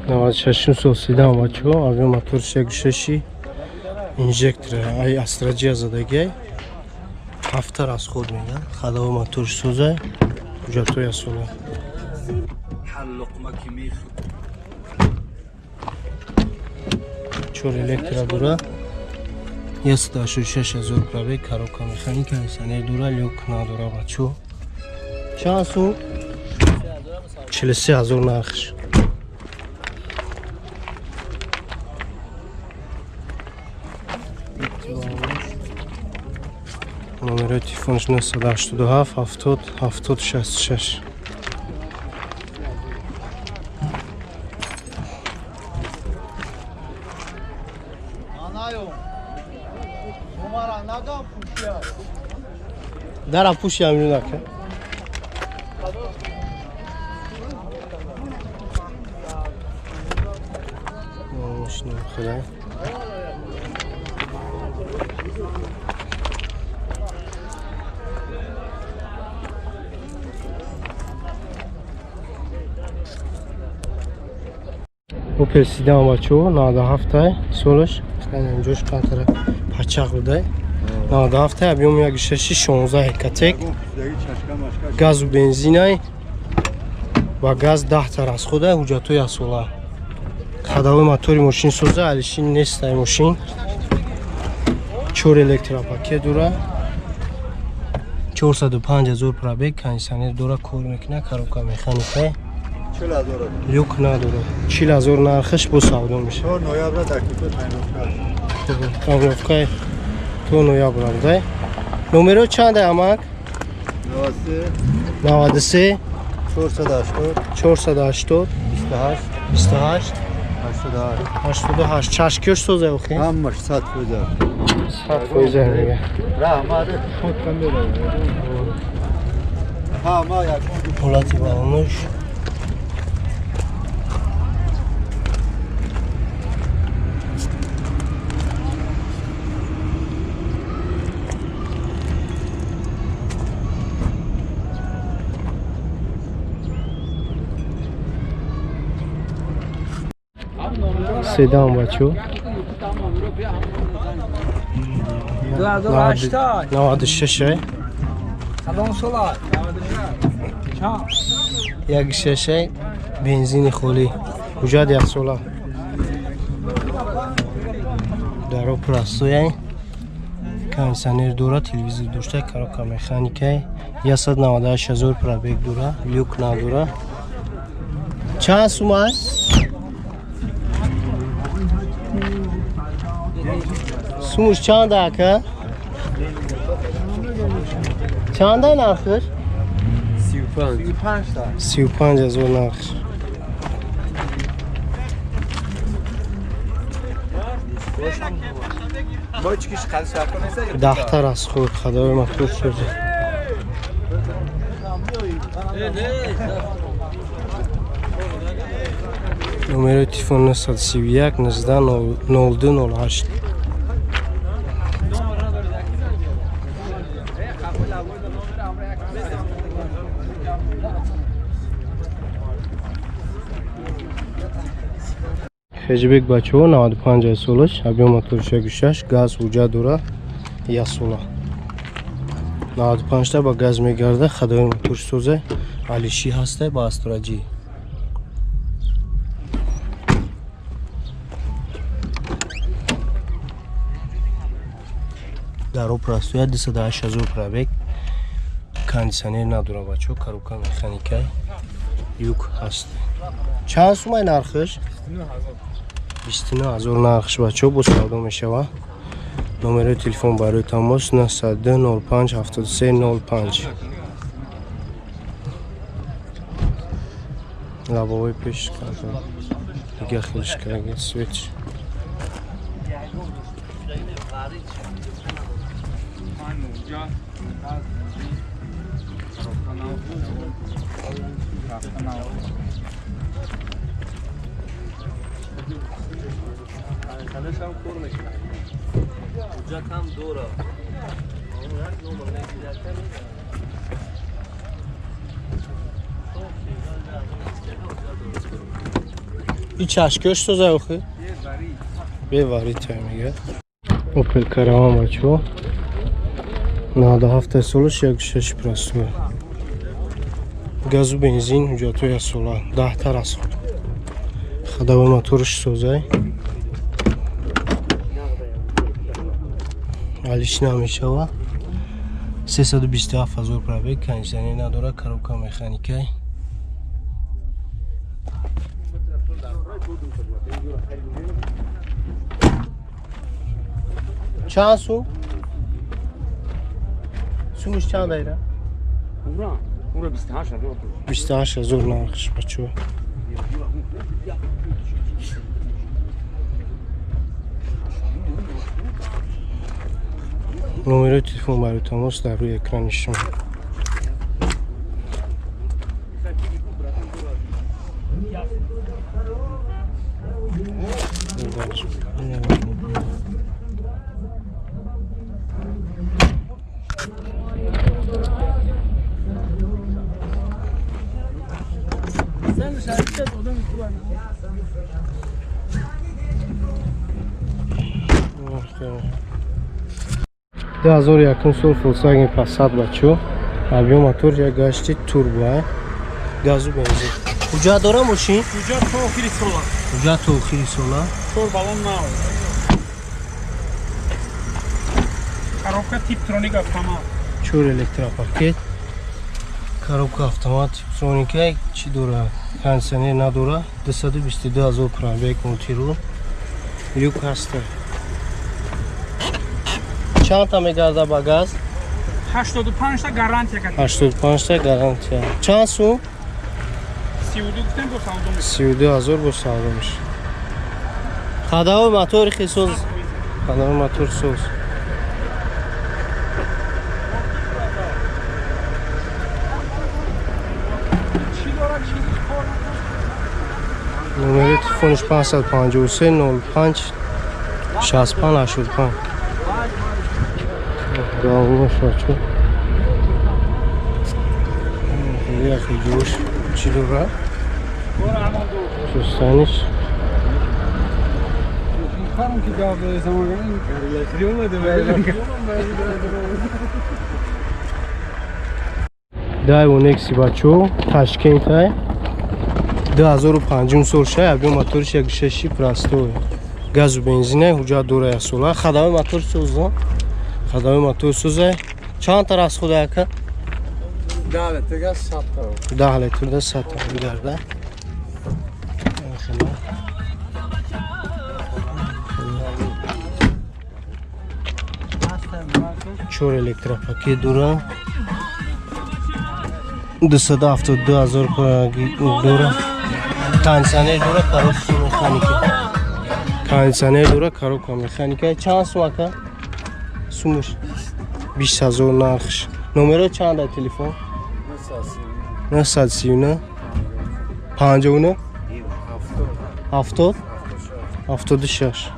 96 сол седан бачо, авио мотор 1.6 инжектор ай Астраҷия задагиай. Ҳафта расход меган. Ходовой мотор созай. Ҳуҷҷатҳои асола. Чор электро дора. 186 000 пробег, коробка механика, кондиционер дора, люк надора бачо. Чанд сум? 43 000 нархш. Номерои телефонш 987 70 70 66. Дара пуши амюнака. Худо. Опел седан бачо 97 солаш. Инҷош қантара пачақ будай. 97 объем 1.6 16 Экотек. Газу бензинай ва газ 10 та расходай, ҳуҷҷатҳои асола. Ходовой мотори мошин соза, алишин нестай мошин. 4 электропакет дора. 405 000 пробег, кондиционер дора, кор мекуна, коробка механика. Люк надора. 40 000 нархш бо савдо мешавад. То ноябра дақиқа тайновка. Тайновка то ноябра дай. Номеро чанд амак? 93 93 480 480 28 28 88 88. Чашкиёш соза охи? Ҳамаш 100%. 100% мега. Раҳмат, худтон меравед. Ҳама як ҳолати балонош. Седан бачо. 96. Кадом сола? 1.6 бензини холӣ. Ҳуҷҷат як сола. Даро простояй. Кондиционер дора, телевизор дошта, коробка механикай. 198 000 пробег дора, люк надора. Чанд сумай? Сумуш чанд ака? Чанда нархиш? 35. 35 000 нархиш. Даҳтар аз худ хадои мотор созӣ. Номерои телефон 931 19 02 08. Хеҷбек бачаҳо 95 солаш, объем мотор 1.6, газ ҳуҷҷат дора, як сола. 95 та ба газ мегарда, ходовой мотор соза, алиши ҳастай ба Астраҷӣ. Даро простоя 208 000 пробег. Кондиционер надора бачаҳо, коробка механика, юк ҳаст. Чанд сумай нархиш? 29 000 нархш бачаҳо бо савдо мешавад. Номерои телефон барои тамос 902 05 73 05. Лабовой пеш карда. Дига хелиш карда свеч. И чашкиёш созай охи? Беварит мега. Опел Караван бачо. 97 солаш 1.6 простой. Газу бензин ҳуҷҷатҳои сола 10 та расход. Ходовой моторш созай. Алиш намешава. 327 ҳазор пробег, кондиционер надора, коробка механикай. Чанд сум? Сумаш чанд айра? Ура 28 ҳазор. 28 ҳазор нархш бачо. Номерои телефон барои тамос дар рӯи экрани шумо. Ду ҳазору якум сол Volkswagen Passat бачо. Объем мотор як гашти турбо, газу бензин. Ҳуҷҷат дора мошин? Ҳуҷҷат то охири сола. Ҳуҷҷат то охири сола. Чор баллон нав. Коробка типтроник автомат. Чор электропакет. Коробка автомат типтроника чӣ дора? Кондиционер надора. 222 ҳазор пробег мултирул. Люк ҳаста. Чанд та мегарда ба газ? 85 та гарантия. 85 та гарантия. Чанд сум? 32 гуфтем бо савдо мешавад. 32 ҳазор бо савдо мешавад. Ходовой мотори хисоз. Ходовой мотор соз. Номери телефониш 553 05 65 85. Голову шачу. Я хиджуш чилура. Сустаниш. Дайво Некси бачо, Ташкентай. 2005 сол шай, объем моториш 1.6 простой. Газу бензине, ҳуҷҷат дора як сола. Ходовой мотор соза. Ходовой мотор соза. Чанд та расход ака? 10 литр 100 та. 10 литр 100 та мегарда. Чор электропакет дора. 272 ҳазор дора. Кондиционер дора, коробка механика. Кондиционер дора, коробка механика. Чанд сум ака? Сумаш 20 ҳазор нархш. Номеро чанд дар телефон? 939 59 70 76.